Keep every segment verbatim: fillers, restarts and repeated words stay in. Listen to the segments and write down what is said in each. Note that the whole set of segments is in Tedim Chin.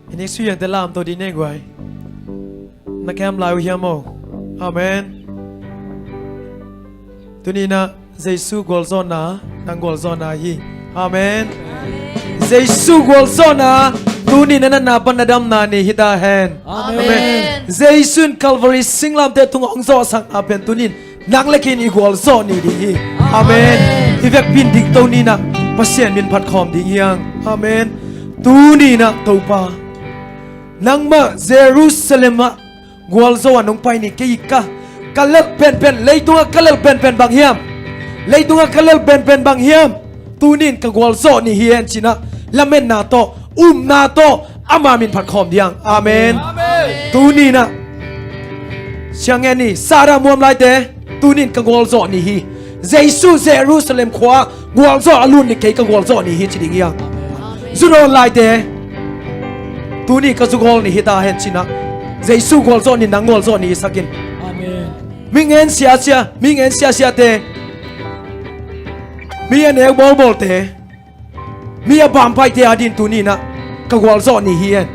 Ini suyang te lam to di ne guai. Na kem lai uh hiam o. Amen. Tuni na Jesu gualzawhna nang gualzawhna hi. Amen. Jesu gualzawhna tuni na natna pan na damna ni hi ta hen. Amen. Jesu in Calvary singlamteh tungah hong zawhsakna pen tuni in nang le kei in i gualzawh ni ding hi. Amen. Amen. I vekpi in dingto ni na Pasian min phat khawm ding hi hang. Amen. Tuni na Topa, nangmah Jerusalem ah gualzo a nong pai ni, kei ka, ka lelh penpen, leitungah ka lelh penpen bang hiam? Leitungah ka lelh penpen bang hiam? Tuni in ka gualzawh ni hi hen ci na lametna tawh, upna tawh ama min phat khawm ding hi hang. Amen. Amen. Tuni na siang ngen ni, Sara muam laite, tuni in ka gualzawh ni hi. Jesu Jerusalem khua gualzawh a lut ni, kei ka gualzawh ni hi ci ding hi hang. Zu nawn laite, tuni ka zu gawl ni hi ta hen ci na Jesu gualzawh ni, nang gualzawh ni hi sak in. Amen. Mi ngen siasia, mi ngen siasiate, mi a nek bawlbawlte, mi a bampaite a din tuni na ka gualzawh ni hi hen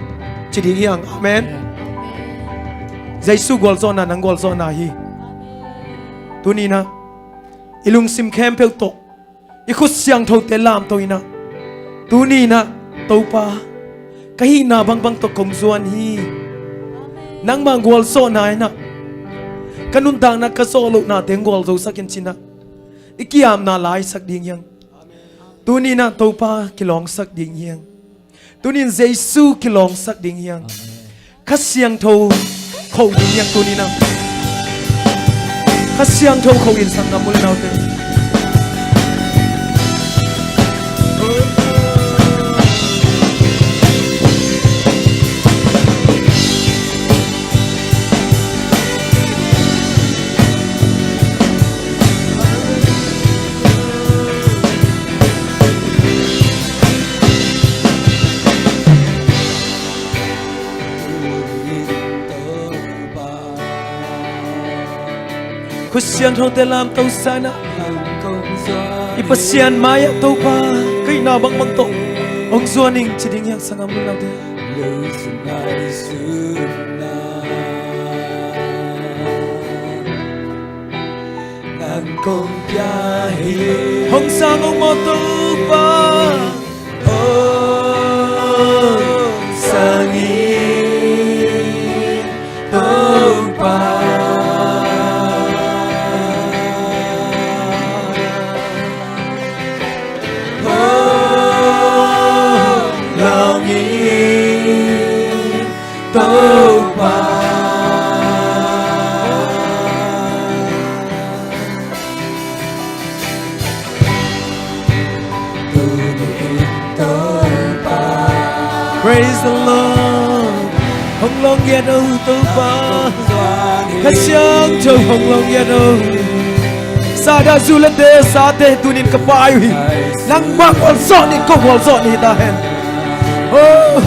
ci ding hi hang. Amen. Jesu gualzawhna nang gualzawhna hi. Tuni na i lungsim khempeuh tawh, i khut siangthote lamto in ah, tuni in ah, Topa, ka hihna bangbang tawh kong zuan hi. Nangmah gualzawhna in ah ka nuntakna, ka zawh lohnate hong gualzosak in ci na i kiamna laisak ding hi hang. Tuni in ah, Topa, kilawngsak ding hi hang. Tuni in Jesu kilawngsak ding hi hang. Kha Siangtho kho ding hi hang tuni in ah. Kha Siangtho kho in, sanggam u le naute. Kha Siangthote lamto sa in ah, i Pasian mai-ah, Topa, ka hihna bangbang tawh hong zuan ing ci ding hi hang, sanggam u le naute. Hong sang ung maw, Topa. Hong sang ing, Topa. Hong lawng ing, Topa. Praise the Lord. Hong lawng ngiat o, Topa. Kha Siangtho hong lawng ngiat o. Sa dah, zu le te, sate, tuni in ka pai uh hi. Nangmah gualzawh ni, ko gualzawh ni ta hen. Oh.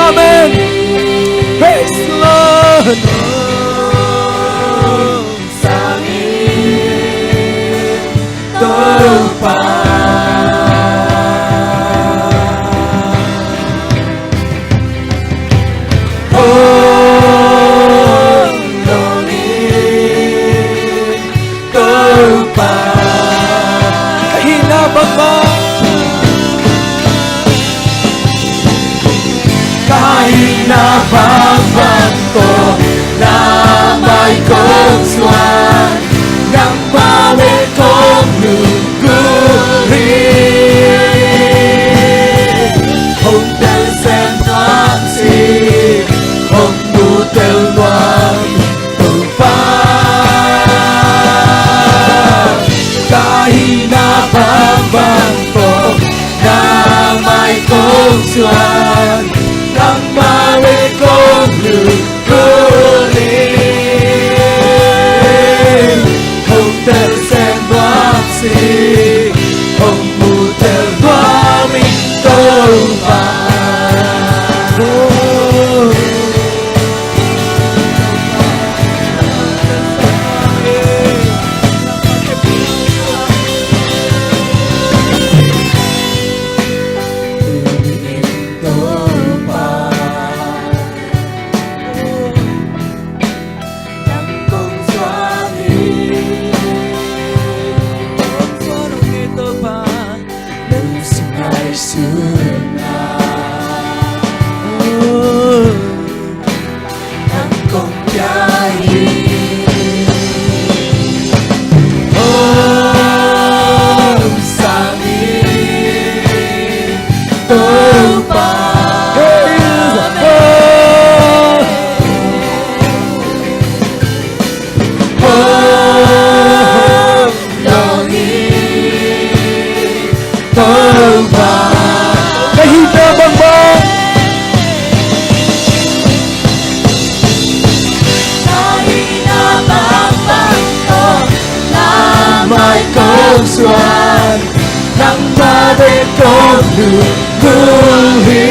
Amen. Praise the Lord. Topa, ka hihna bangbang, ka hihna bangbang tawh na mai kong zuan, nangmah le kong lunggulh hi. Hong telsen nuam sih, hong mutel nuam Topa, ka hihna bangbang tawh na mai kong zuan, nangmah le kong lunggulh hi. Hong telsen nuam sih, hong mutel nuam ing Topa. Topa. Hong lawh hi Topa. Ka hihna bangbang. Ka hihna bangbang tawh na mai kong zuan, nangmah bek kong lunggulh hi.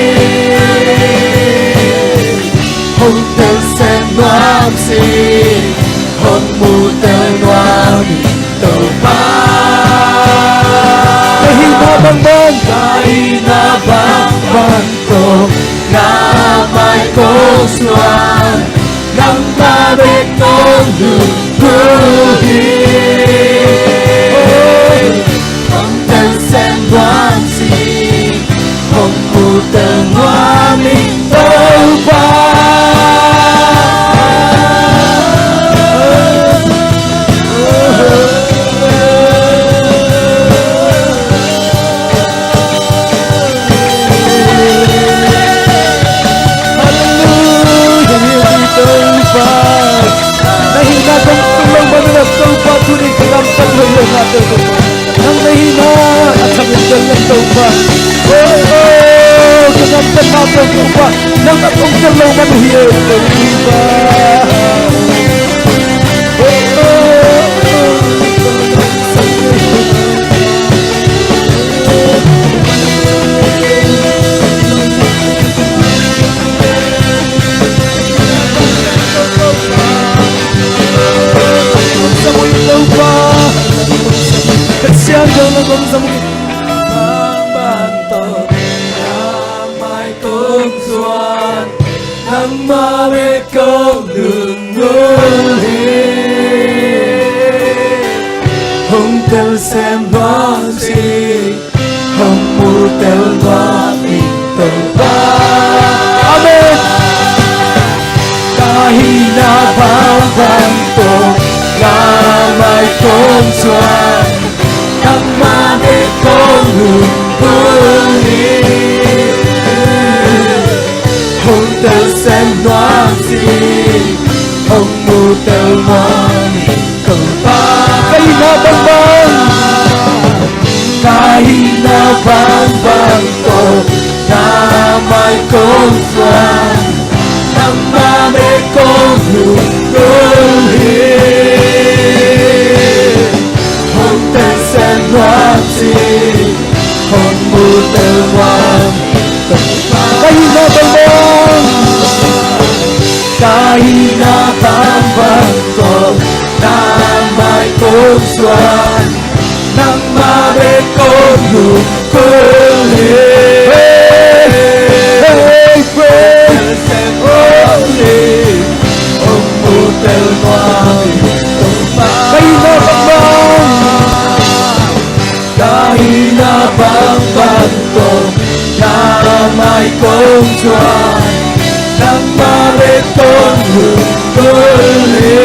Hong telsiam nuam sih, hong mutel nuam ing Topa. Ka hihna bangbang, ka hihna bangbang tawh na mai kong zuan, nangmah bek kong lunggulh hi. Hong telsiam nuam sih, hong mutel nuam ing Topa. Hallelujah, Topa. Na hihna tungtung lo man uh Topa, tuni ka gamtat hoih lo ngate Topa. Nang na hihna a thang in tel leng Topa. Oh, oh, ka gamtat mah tawh Topa, nang na tungtung lo man uh hi e Topa. Oh, oh, oh. Ka siangtho na kong zang. Bangbang tawh na mai kong zuan, nangmah bek kong lunggulh hi. Hong telsiam nuam sih, hong mutel nuam ing Topa. Amen. Ka hihna bangbang tawh na mai kong zuan, nangmah bek kong lunggulh hi. Hong telsiam nuam sih, hong mutel nuam ing Topa. Ka hihna bangbang, ka hihna bangbang tawh na mai kong zuan, nangmah bek kong lunggulh hi. Hong telsiam nuam sih, hong mutel nuam ing Topa. Ka hihna bangbang, ka hihna bangbang tawh na mai kong zuan, nangmah bek kong lunggulh hi. Hey, hey, praise the Lord. Hong mutel nuam ing Topa. Ka hihna bangbang, ka hihna bangbang tawh na mai kong zuan, nangmah bek kong lunggulh hi.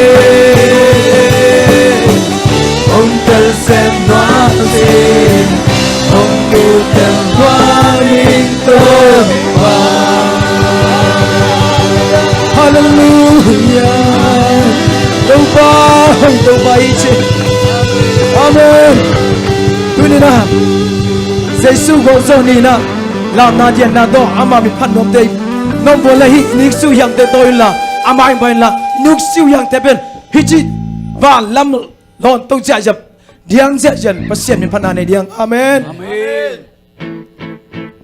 Hong telsiam nuam sih, hong mutel nuam ing Topa. Hallelujah. Topa, Topa i ci. Amen. Tuni-in ah Jesu gawh zawh ni-in ah lamna dianna tawh ama min phat nuamte, nuam vua le hih Nick Siu Hiangte tawh inla, ama in bang inla, Nick Siu Hiangte pen hih ci vanlam lawn to ciahciah diang ciahciah Pasian min phatna nei diang. Amen. Amen.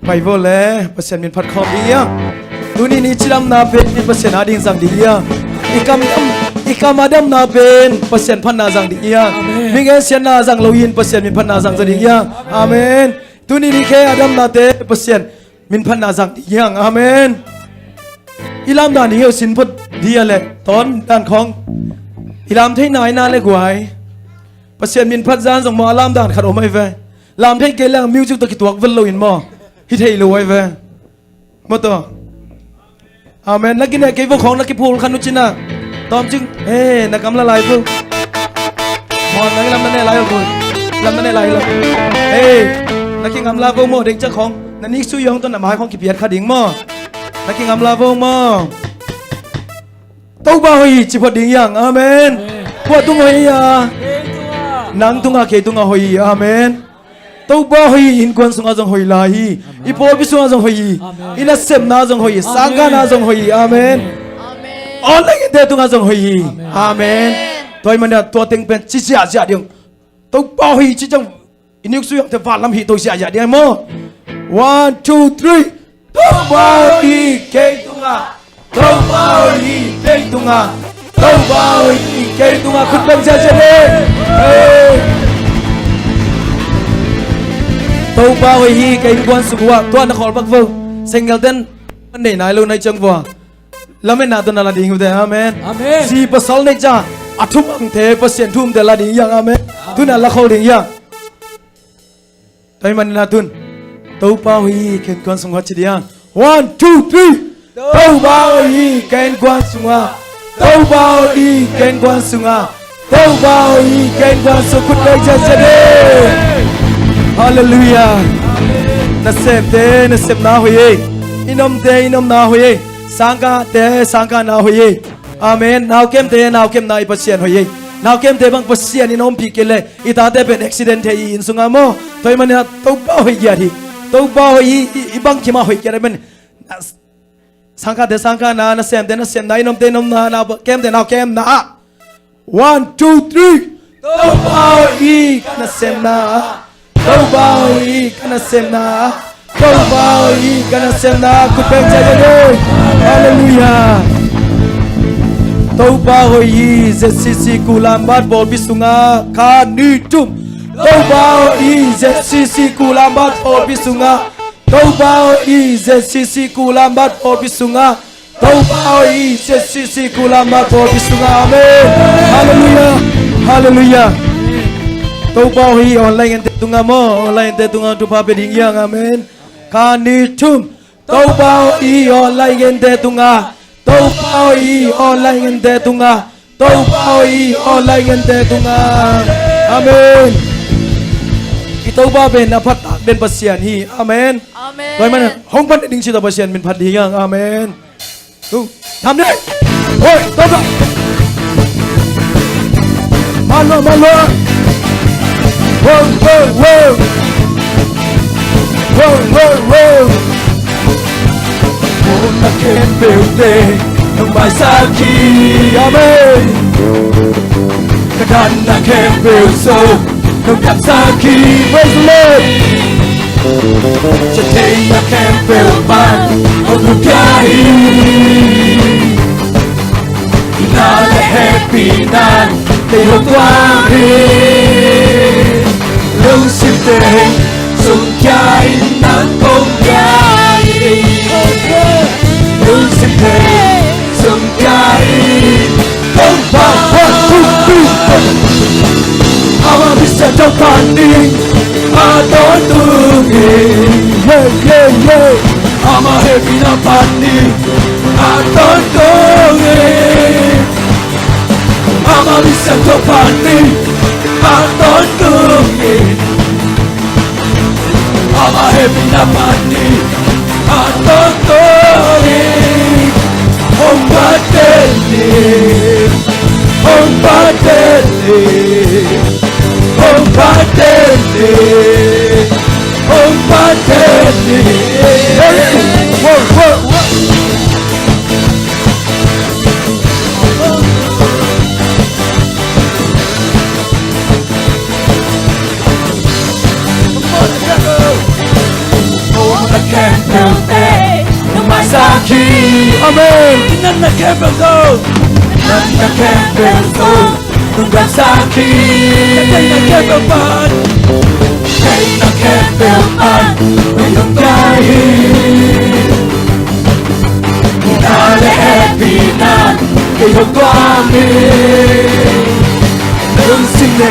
Pai vua le Pasian min phat khawm ding hiang. Tuni ni cidamna pen Pasian a ding zang ding hiang. I kam dam, i kam a damna pen Pasian phatna zang ding hiang. Amen. Mik en siatna zang lo in Pasian min phatna zang zang ding hiang. Amen. Tuni ni khe a damnate Pasian min phatna zang ding hiang. Amen. I lam dan ding hiau sin phot dia le tawn dan khawng. I lam theihna ina le guai. Pasian min phat zan zong maw a lam dan khat om ai ve. Lam thei kei leng music tawh kituak vel lo in maw? Hi thei lo ai ve. Maw taw. Amen. Na kinek kei vua khawng na kiphul khan uh cina. Tawm cing. He, na kam la lai vua. Maw, na lam na ne lai vua. Lam na ne lai lo. He, na kingam la vua maw deng cak khawng. Na nik su yong to na mai khong kipiat kha ding maw. Na kingam la vo maw. Topa hoih hi ci phot ding hiang. Amen. Amen. Kua tung hoih hi a? Nang tunga kei tunga hoih hi. Amen. Topa hoih hi, innkuan sunga zong hoih lai hi. Amen. I pawlpi sunga zong hoih hi. Amen. I nasemna zong hoih hi. Amen. Sangkahna zong hoih hi. Amen. Amen. Online ente tunga zong hoih hi. Amen. Amen. Tua hi mana tua teng pen ci ziahziah ding. Topa hoih hi ci ciang i nik su yongte vanlam hih to ziahziah ding maw. One, two, three. Topa hoih hi kei tunga. Topa hoih hi kei tunga. Topa hoih hi kei tunga. Khut beng ziahziah ding. Hey. Topa hoih hi kei innkuan sung uh ah. Tua na khawl bak vo. Single ten. An nei nai lo nai ciang vua. Lametna tawh na la ding hi uh teh. Amen. Amen. Zi pasal nei ciang a thumangte Pasian thumte la ding hiang. Amen. Amen. Tuna la khol ding hiang. Tua hi manin a tun Topa hoih hi kei innkuan sungah ci ding hiang. One, two, three. Topa hoih hi kei innkuan sungah. Topa hoih hi kei innkuan sungah. Topa hoih hi kei innkuan sungah. Khut beng ziahziah ding. Halleluiah. Nasemte nasemna hoih hi. I nomte i nomna hoih hi. Sangkahte sangkahna hoih hi. Amen. Naukemte naukemna i Pasian hoih hi. Naukemte bang Pasian in a ompih kei leh i tate pen accident thei i inn sungah maw. Tua hi manin a Topa hoih giat hi. Topa hoih hi. I, i bangkim a hoih giat hi manin. Sangkahte sangkahna, nasemte nasemna, i nomte i nomna, naukemte naukemna. One, two, three. Topa hoih hi ka nasemna. Topa hoih hi ka nasemna. Topa hoih hi ka nasemna. Khut beng ziahziah ding. Halleluiah. Topa hoih hi Z C C Kulambat pawlpi sungah kha ni thum. Topa hoih hi Z C C Kulambat pawlpi sungah. Topa hoih hi Z C C Kulambat pawlpi sungah. Topa hoih hi Z C C Kulambat pawlpi sungah. Amen. Halleluiah. Halleluiah. Topa hoih hi online ente tungah maw. Online ente tungah thupha pia ding hiang. Amen. Kha ni thum. Topa hoih hi online ente tungah. Topa hoih hi online ente tungah. Topa hoih hi online ente tungah. Amen. I Topa pen a phattak den Pasian hi. Amen. Amen. Tua hi manin hong phat ding ci tawh Pasian min phat ding hiang. Amen. Tu. Tham ding. Hoi, Topa. Malo, malo. Wow, wow, wow. Wow, wow, wow. Muhna khempeuhte nong maisak hi. Amen. Ka danna khempeuh zong nong damsak hi. Praise the Lord. Ka theihna khempeuh pan hong pia hi. Hehpihna le hehpihna kei hong tuak hi. Lungsim teng sungkhia in nang kong pia hi. Lungsim teng sungkhia in kong pia hi. Amah misiangtho panin a tawntung hi. Yeah, yeah, yeah. Amah hehpihna panin a tawntung hi. Amah misiangtho panin a tawntung hi. Amah hehpihna panin a tawntung hi. Hong phat den ni. Hong phat den ni. Hong phat den ni. Hong phat den ni. Hey, wow, wow, wow. Amen. Hehpihna le hehpihna kei hong tuak hi. Lungsim le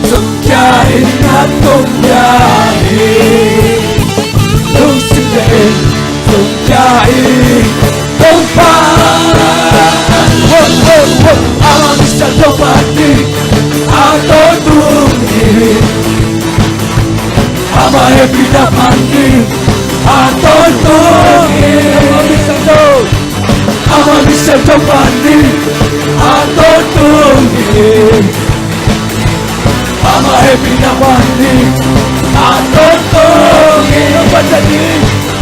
sungkhia in nang kong pia hi. Lungsim le sungkhia in kong pia. Wow, wow, wow. Amah misiangtho panin a tawntung hi. Amah hehpihna panin a tawntung hi. Amah misiangtho, amah misiangtho pan ding a tawntung hi. Amah hehpihna pan ding a tawntung hi.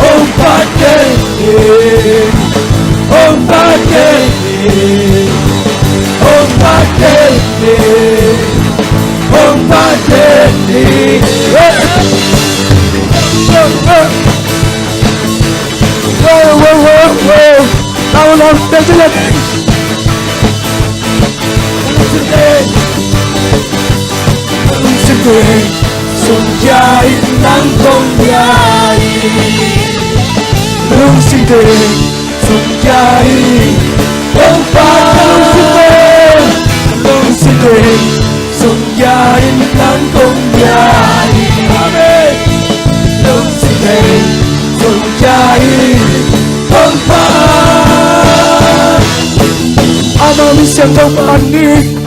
Hong phat kei ni, hong phat kei ni, hong phat kei ni, hong phat kei ni, hong phat kei ni. Wow, wow, wow, wow. Lau, lau, lau, lau. Lungsim teng sungkhia in, nang kong bia in. Lungsim teng sungkhia in, Topa. Lungsim teng, lungsim teng sungkhia in, nang kong bia in. Amen. Lungsim teng sungkhia in, Topa. Amah misiangtho pan ding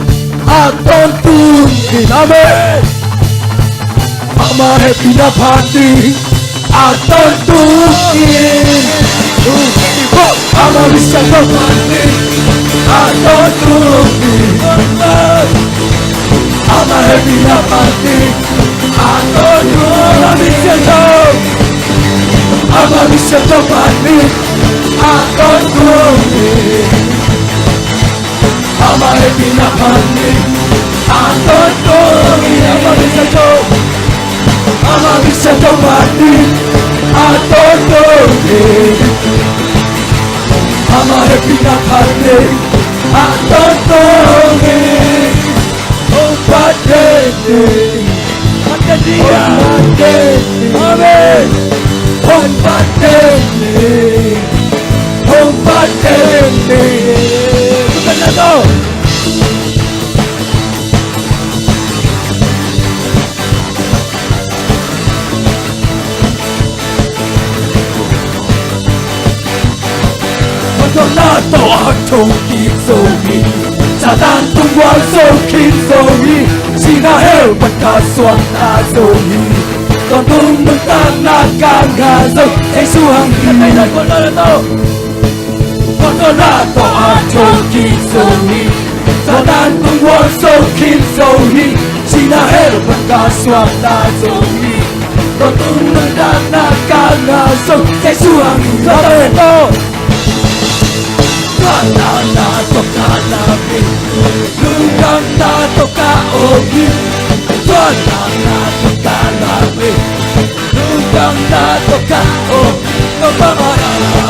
a tawntung hi. Amen. Amah hehpihna pan ding a tawntung hi. Amah misiangtho pan ding a tawntung hi. Amah hehpihna pan ding a tawntung hi. Amah misiangtho, amah misiangtho pan ding a tawntung hi. Amah hehpihna pan ding a tawntung hi. Amah misiangtho, amah misiangtho pan ding a tawntung hi. Amah hehpihna pan ding a tawntung hi. Hong phat kei ni. Hong phat kei ni. Amen. Hong phat kei ni. Hong phat kei ni. Bukan na to. Mawhna tawh a thokik zo hi. Satan tung gual zo khin zo hi. Sihna hell pan ka suakta zo hi. Tawntung nuntakna ka ngah zo, Jesu hang hi. Mawhna tawh a thokik zo hi. Satan tung gual zo khin zo hi. Sihna hell pan ka suakta zo hi. Tawntung nuntakna ka ngah zo, Jesu hang hi. Amen. Suahtakna tawh ka lam hi. Lungdamna tawh ka om hi. Suahtakna tawh ka lam hi. Lungdamna tawh ka om hi. Ka bang a Amen.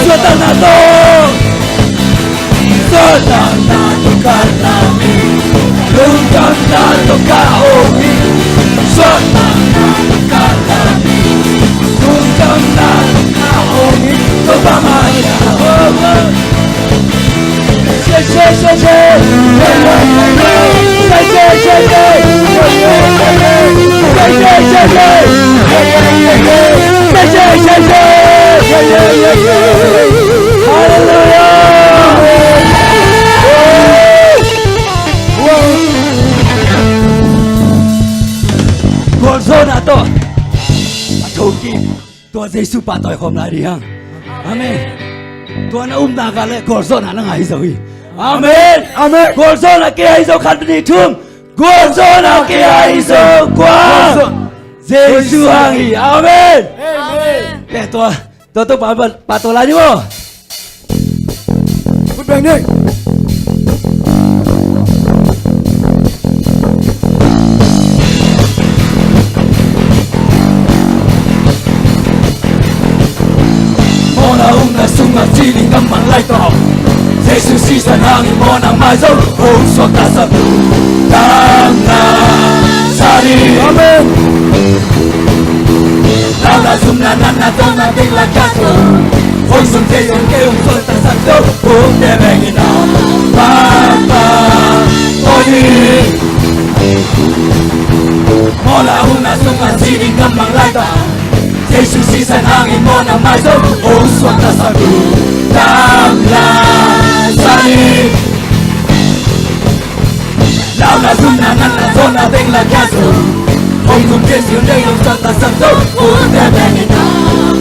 Suahtakna tawh. Suahtakna tawh ka lam hi. Lungdamna tawh ka om hi. Suahtakna tawh ka lam hi. Lungdamna tawh ka om hi. Topa mah hi a om. Halleluia. Pa Jesu pahtawi khawm lai ding hang. Amen. Tua na upna ka le gualzawhna na ngah hi zo hi. Amen. Amen. Gualzawhna kei ahi zo, khat, nih, thum. Gualzawhna kei ahi zo, kua? Jesu hang hi. Amen. Amen. Tua, tua, tua, pa, pa, pahtawi lai ni maw. Khut beng ni. Mawhna upna sungah ci ding gammang laitaw, Jesu sisan hangin mawhna maizo, hong suakta sak dam na sa ding. Amen. Launa zumna natna tawna ding la kia zo, hong sung te yong ke hong suakta sak zo, hong te beng ina papa. Oi. Mawhna upna sungah ci ding gammang laitaw, Jesu sisan hangin mawhna maizo, hong suakta sak dam la sa ding. Launa zumna natna tawna ding la kia zo, hong sung te yong ke hong suakta sak zo, hong te beng ina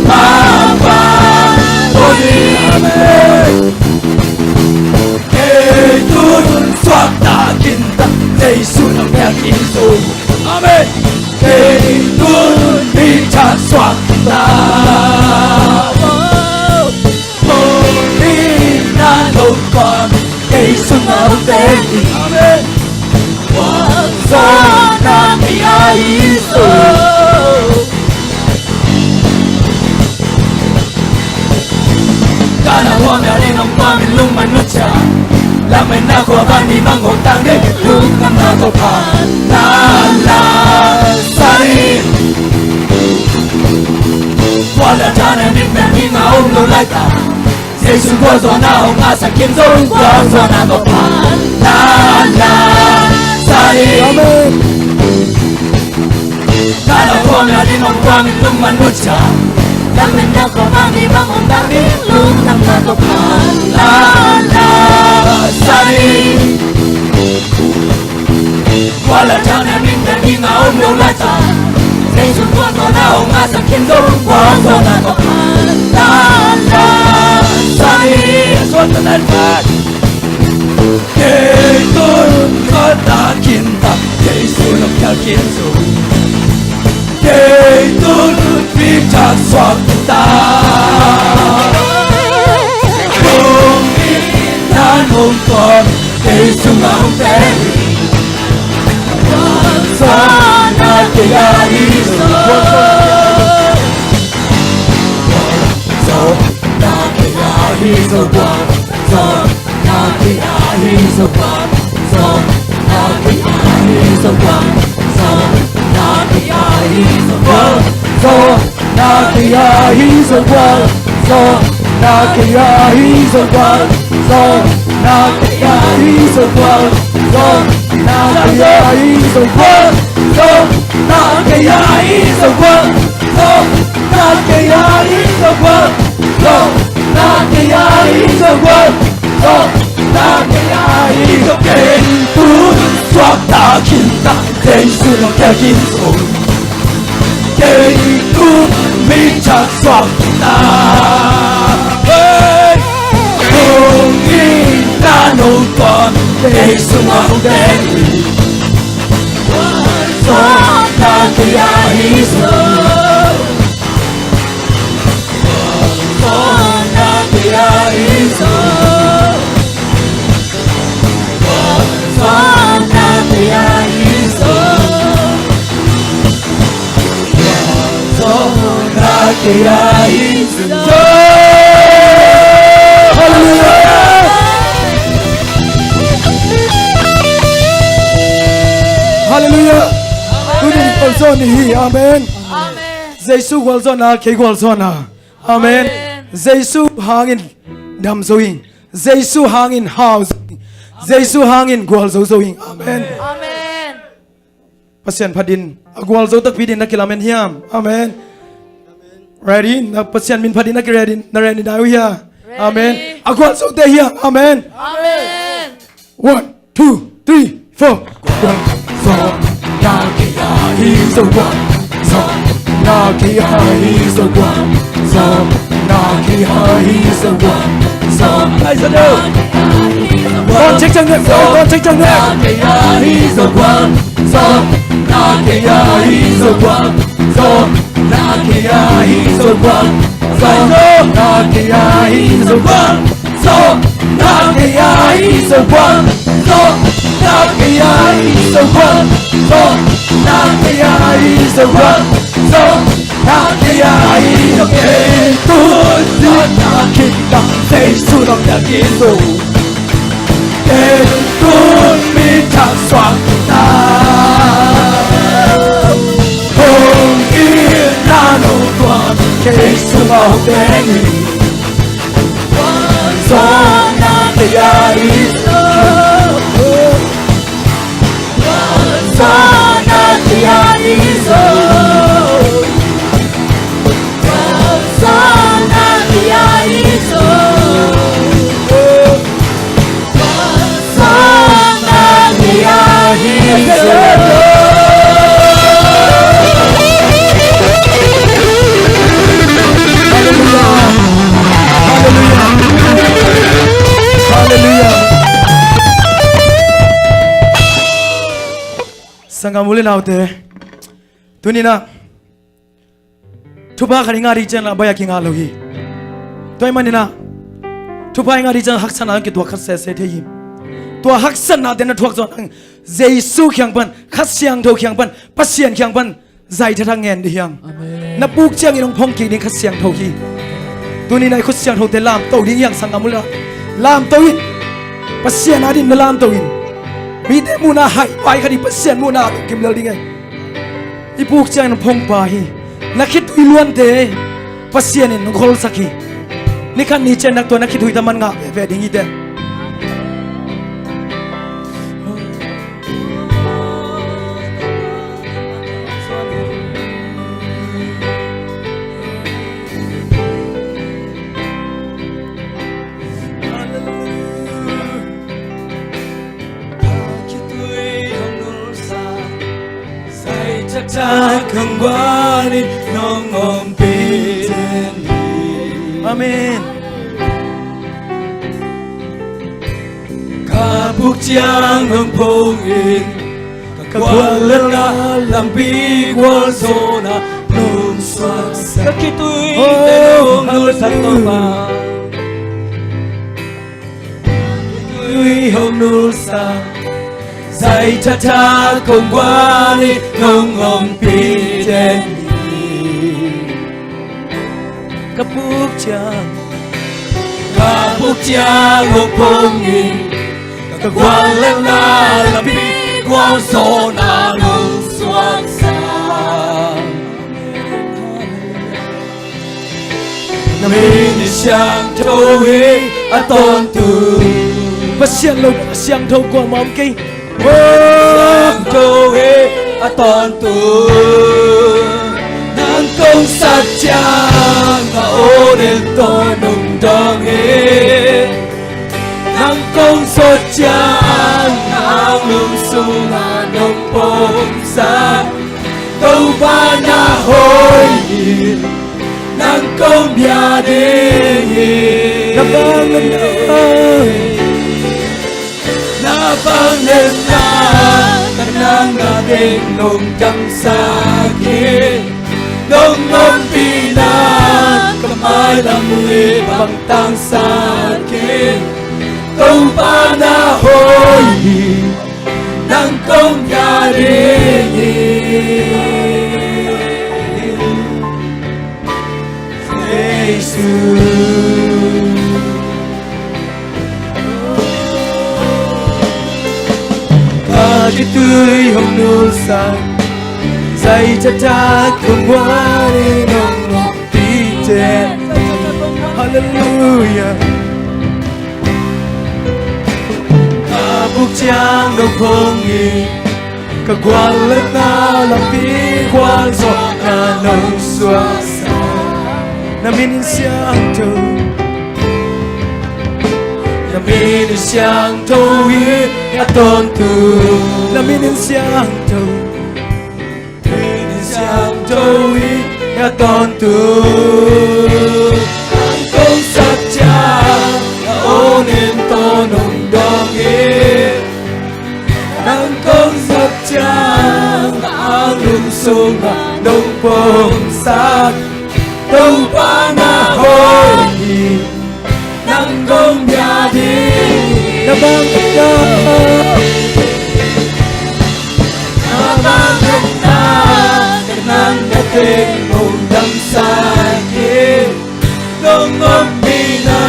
papa. Oi. Amen. Kei tun suakta kinta, Jesu nong piak in zo. Amen. Kei tun mi thak suakta. Hong itna Topa kei sungah om ta hen. Amen. Gualzawhna kei ahi zo. Ka na hua mel in hong pam in lungman nucia, lametna khua van mi bang hong tang ding, lungdamna Topa na la sa ding. Tua la thana min bek ding a om lo laitaw, Jesu gualzawhna hong ngahsak khin zo, gualzawhna Topa na la sa ding. Amen. Ka na hua mel in hong pam in lungman nucia, lametna khua van mi bang hong tang ding, lungdamna Topa na la sa ding. Tua la thana min bek ding a om lo laitaw, Jesu gualzawhna hong ngahsak khin zo, gualzawhna Topa na la sa ding. Suan ta nan pat. Kei tun suakta kinta, Jesu nong piak in zo. Kei tun mi thak suakta. Hong itna Topa kei sungah om ta hen. Gualzawhna kei ahi zo. Gualzawhna kei ahi zo, gualzawhna kei ahi zo, gualzawhna kei ahi zo, gualzawhna kei ahi zo, gualzawhna kei ahi zo, gualzawhna kei ahi zo, gualzawhna kei ahi zo, gualzawhna kei ahi zo, gualzawhna kei ahi zo, gualzawhna kei ahi zo, gualzawhna kei ahi zo, gualzawhna kei ahi zo. Kei tun suakta kinta, Jesu nong piak in zo. Kei tun mi thak suakta. Hey! Hong itna Topa kei sungah om ta hen. Gualzawhna kei ahi zo. Gualzawhna kei ahi zo. Gualzawhna kei ahi zo. Gualzawhna kei ahi zo. Halleluijah. Halleluijah. Tuni gualzawh ni hi. Amen. Amen. Jesu gualzawhna kei gualzawhna. Amen. Amen. Jesu hangin dam zo ing. Jesu hangin hau zo ing. Jesu hangin gualzo zo ing. Amen. Amen. Pasian phat in a gualzo takpi ding na kilamen hiam? Amen. Ready? Na Pasian min phat in na ki ready, na ready na uh hia? Ready. Amen. A gualzo te hiam? Amen. Amen. One, two, three, four. Gualzawhna kei ahi zo, gualzawhna Nakia hi zo guang zo. Nakia hi zo guang zo. Lai zo deuh. Ton ciangciang deuh. Ton ciangciang deuh. Nakia hi zo guang zo. Nakia hi zo guang zo. Nakia hi zo guang zo. Nakia hi zo guang zo. Nakia hi zo guang zo. Nakia hi zo guang zo. Nakia hi zo guang zo. Nakia hi zo guang zo. Nakia hi zo guang zo. Kei tun mi thak suak na. Hong kik na nong tuak kei sungah hong teng hi. Zong na kei a i zo. Zong na kei a i zo. Halleluia. Halleluia. Halleluia. Sanggam u le naute, tuni-in ah thupha khat i ngah ding ciangin a baih a kingah lo hi. Tua ahih manin ah thupha i ngah ding ciangin haksatna kituak khat sese thei hi. Tua haksatnate na thuak zawh nang Jesu kiang pan, Kha Siangtho kiang pan, Pasian kiang pan zai thathak ngen ding hi hang. Amen. Na puk ciangin hong phong kik ding Kha Siangtho hi. Tuni-in ah i khut siangthote lamto ding hi hang, sanggam u le nau. Lamto in. Pasian adingin na lamto in. Mite muhna haih pai kha ding, Pasian muhna a lungkim lel ding hi. I puk ciangin phong pah hi. Na khitui luante Pasian in hong kholsak hi. Ni khat ni ciang nak tua na khitui tawh man ngah veve ding hi teh. Hallelujah. Kha khitui hong nulsa, zai taktak hong guan in nong ompih den hi. Amen. Ka puk ciang hong phong in, ka guallelhna lampi gualzawhna nong suaksak. Ka khitui, oh, te nong nulsak, hallelujah, Topa. Khitui hong nulsa, zai taktak hong guan in nong ompih den hi. Ka puk ciang, ka puk ciang hong phong in, ka guallelhna lampi gualzawhna nong suaksak. Na min in siangtho hi a tawntung. Pasian lo, siangtho kuamah om kei. Siangtho hi a tawntung. Nang kong sat ciang a aw den tawh nong dawng hi. Nang kong sawt ciang a anglum sungah nong pom sak. Topa na hoih in, nang kong bia ding hi. Na vangliatna, na vangliatna, ka nang ading nong damsak hi. Nong ompihna ka mailam i bang tangsak hi. Topa na hoih in, nang kong bia ding hi. Jesu. Ka khitui hong nulsa, zai taktak hong guan in nong ompih den hi. Halleluia. Ka puk ciang nong phong in, ka guallelhna lampi gualzawhna nong suaksak. Na min in siangtho, na min in siangtho hi a tawntung. Na min in siangtho, min in siangtho hi Ka tawntung nang kong sap ciang, a aw nen tawh nong dawng hi. Nang kong sap ciang, a lung sungah nong pom sak. Topa na hoih hi, nang kong bia ding. Na bang na, na bang na, ka nang na teng mong damsak hi. Nong om hi na,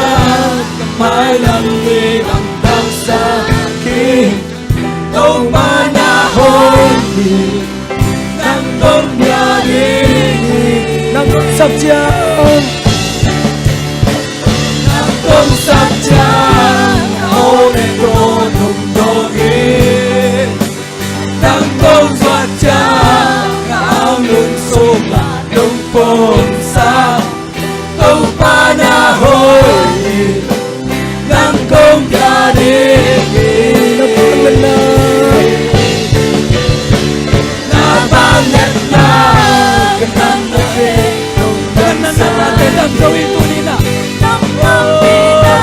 ka mailam hi bang damsak hi. Topa na hoih hi, nang kong bia ding hi. Nang kong sap ciang, nang kong sap ciang, a aw nen tawh nong dawng hi. Nang kong zuat ciang, a lung sungah nong pom sak. Topa na hoih hi, nang kong bia ding hi. Na bang na, na bang na, ka nang na teng mong damsak hi. Ka nang na teng mong damsak hi tuni na. Nang kong bia ding hi.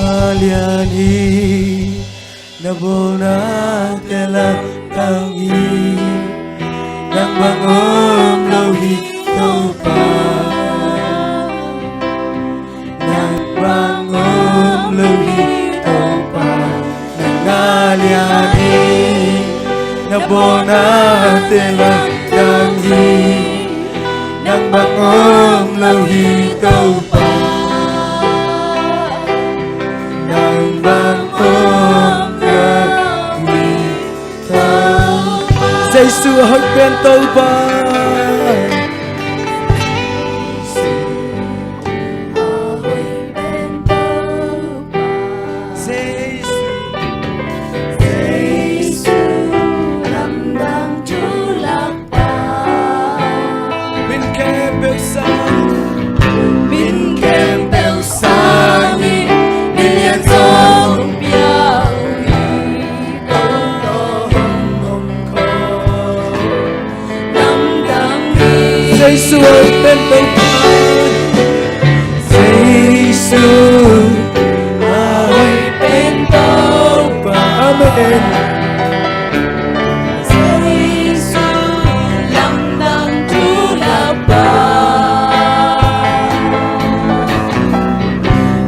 Na lian hi, na bawlnate laktang hi, nang bang om lo hi Topa. Nang bang om lo hi Topa. Nang na lian hi, na bawlnate laktang hi, nang bang om lo hi Topa. Nang bang om lo hi Topa. Jesu a hoih pen Topa. Jesu, Jesu, lamdang thu lakpa. Min khempeuh sang, min khempeuh sang hi, min lian zong pia uh hi, ko tawh hong om khawm. Jesu a hoih pen Topa. Jesu a hoih pen Topa. Amen. Jesu lamdang thu lakpa.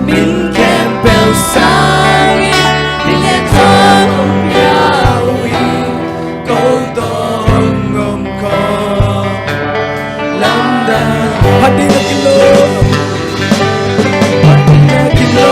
Min khempeuh sang hi, min lian zong pia uh hi. Ko tawh hong om khawm. Lamdang. Phat ding a kim lo. Phat ding a kim lo.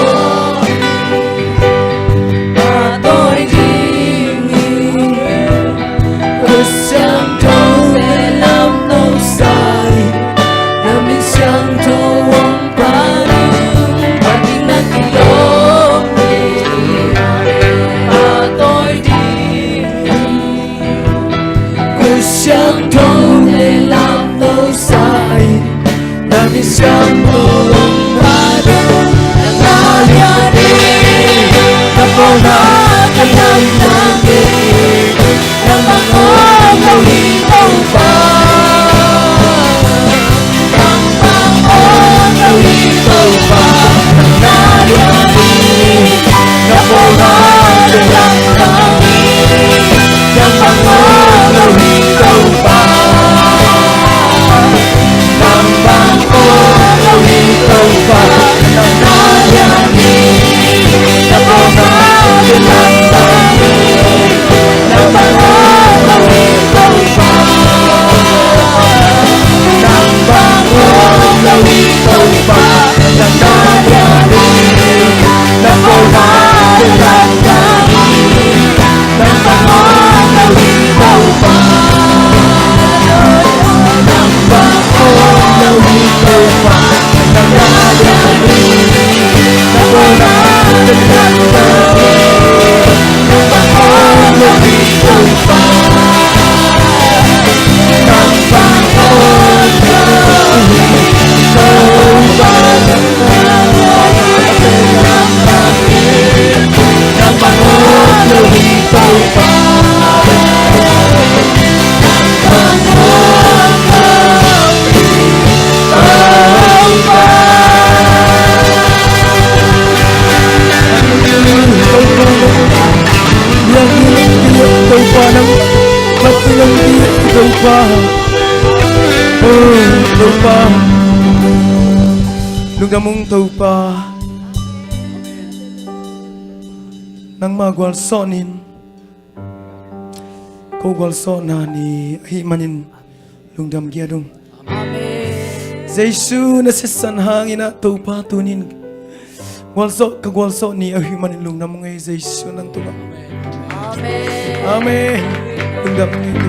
Topa nang, Topa. Oh, Topa. Lungdam ung Topa. Nangmah gualzawh ning. Ko gualzawhna ni ahih manin lungdam giat ung. Amen. Jesu na sisan hangin ah Topa tunin gualzawh, ka gualzawh ni ahih manin lungdam ung ei Jesu nang tungah. Amen. Amen. Lungdam ung ei Topa.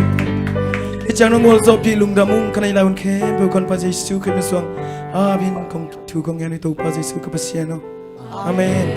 Hih ciang nong gualzawhpih lungdam ung ka neih lai hun khempeuh Honpa Jesu Khrih min suang a bin kong thu kong ngen ei Topa Jesu ka Pasian aw. Amen.